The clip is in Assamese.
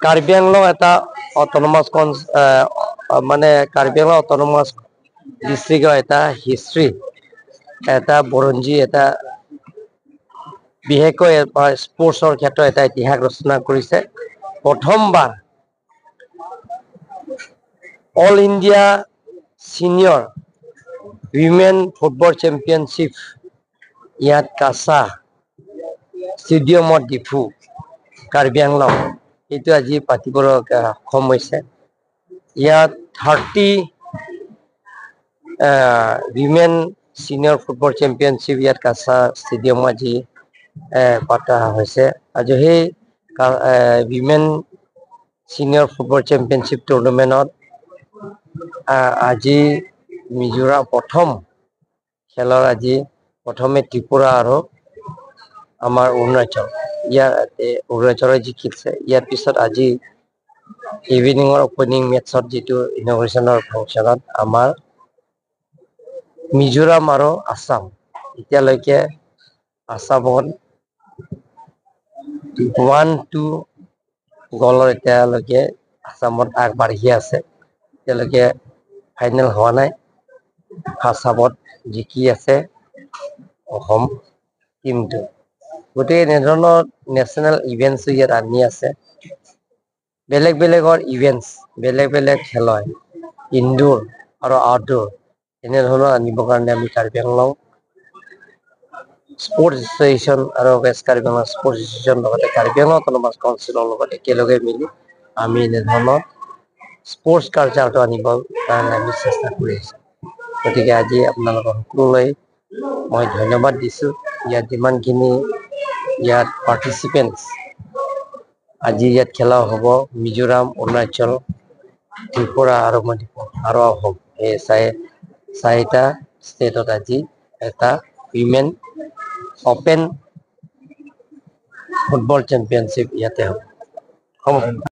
কাৰ্বি আংলং এটা অট'নমাছ মানে কাৰ্বি আংলং অট'নমাছ ডিষ্ট্ৰিক্টৰ এটা হিষ্ট্ৰী, এটা বুৰঞ্জী, এটা বিশেষকৈ স্পৰ্টছৰ ক্ষেত্ৰত এটা ইতিহাস ৰচনা কৰিছে। প্ৰথমবাৰ All India Senior Women Football Championship ইয়াত কাছা ষ্টেডিয়ামত, ডিফু, কাৰ্বি আংলং, এইটো আজি পাতিবলৈ সক্ষম হৈছে। ইয়াত 30 উইমেন ছিনিয়ৰ ফুটবল চেম্পিয়নশ্বিপ ইয়াত কাছা ষ্টেডিয়ামত আজি পতা হৈছে। আজি সেই উইমেন ছিনিয়ৰ ফুটবল চেম্পিয়নশ্বিপ টুৰ্ণামেণ্টত আজি মিজোৰাম প্ৰথম খেলৰ, আজি প্ৰথমে ত্ৰিপুৰা আৰু আমাৰ অৰুণাচল, ইয়াৰ অৰুণাচলে জিকিছে। ইয়াৰ পিছত আজি ইভিনিঙৰ অপেনিং মেটছত, যিটো ইনঅগুৰেশ্যনৰ ফাংচনত আমাৰ মিজোৰাম আৰু আছাম, এতিয়ালৈকে আছামত 1-2 গলৰ এতিয়ালৈকে আছামত আগবাঢ়ি আছে। এতিয়ালৈকে ফাইনেল হোৱা নাই। ফাৰ্ষ্ট হাফত জিকি আছে অসম টিমটো। গতিকে এনেধৰণৰ নেশ্যনেল ইভেণ্টছ ইয়াত আনি আছে, বেলেগ বেলেগৰ ইভেণ্টছ, বেলেগ বেলেগ খেলৰ ইনডোৰ আৰু আউটডোৰ এনেধৰণৰ আনিবৰ কাৰণে আমি কাৰ্বি আংলং স্পৰ্টছ এছ'চিয়েশ্যন আৰু west Karbi Anglong sports association, লগতে কাৰ্বি আংলং অট'নমাছ কাউন্সিলৰ লগত একেলগে মিলি আমি এনেধৰণৰ স্পৰ্টছ কালচাৰটো আনিবৰ কাৰণে আমি চেষ্টা কৰি আছোঁ। গতিকে আজি আপোনালোকৰ সকলোলৈ মই ধন্যবাদ দিছোঁ। ইয়াত যিমানখিনি ইয়াত পাৰ্টিচিপেণ্টছ, আজি ইয়াত খেলা হ'ব মিজোৰাম, অৰুণাচল, ত্ৰিপুৰা আৰু মণিপুৰ আৰু অসম, এই চাৰিটা ষ্টেটত আজি এটা উইমেন অপেন ফুটবল চেম্পিয়নশ্বিপ ইয়াতে হ'ব। হ'ব।